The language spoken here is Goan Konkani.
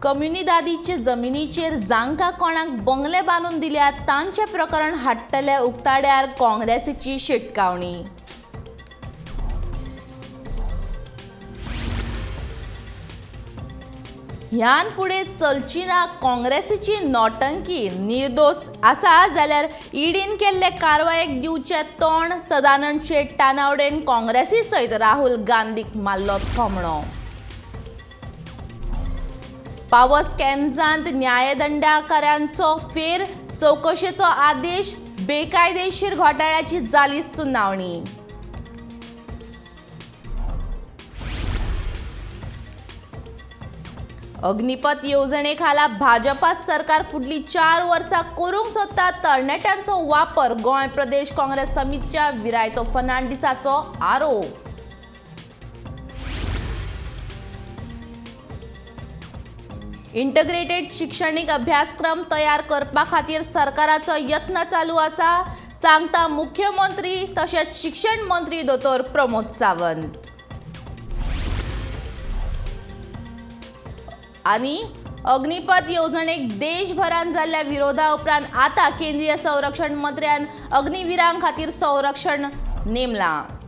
कम्युनिदादीचे जमिनीचेर जांकां कोणाक बंगले बांदून दिल्यात तांचें प्रकरण हाडटले उक्ताड्यार काँग्रेसीची शिटकावणी. ह्यान फुडें चलची ना काँग्रेसीची नौटंकी. निर्दोश आसा जाल्यार ईडीन केल्ले कारवायेक दिवचें तोंड. सदानंद शेट तानावडेन काँग्रेसी सयत राहुल गांधीक मारलो थोमणो. पावर स्कॅम्सांत न्यायदंडाकाऱ्यांचो फेर चवकशेचो आदेश. बेकायदेशीर घोटाळ्याची जाली सुनावणी. अग्निपथ येवजणे खाला भाजपा सरकार फुडली 4 वर्सां करूंक सोदता तरणाट्यांचो वापर. गोंय प्रदेश काँग्रेस समितीच्या विरायतो फर्नांडीसाचो आरोप. इंटग्रेटेड शिक्षणीक अभ्यासक्रम तयार करपा खातीर सरकाराचो यत्न चालू आसा, सांगता मुख्यमंत्री तशेंच शिक्षण मंत्री दोतोर प्रमोद सावंत. आनी अग्निपथ येवजणेक देशभरांत जाल्ल्या विरोधा उपरांत आतां केंद्रीय संरक्षण मंत्र्यान अग्निवीरां खातीर संरक्षण नेमलां.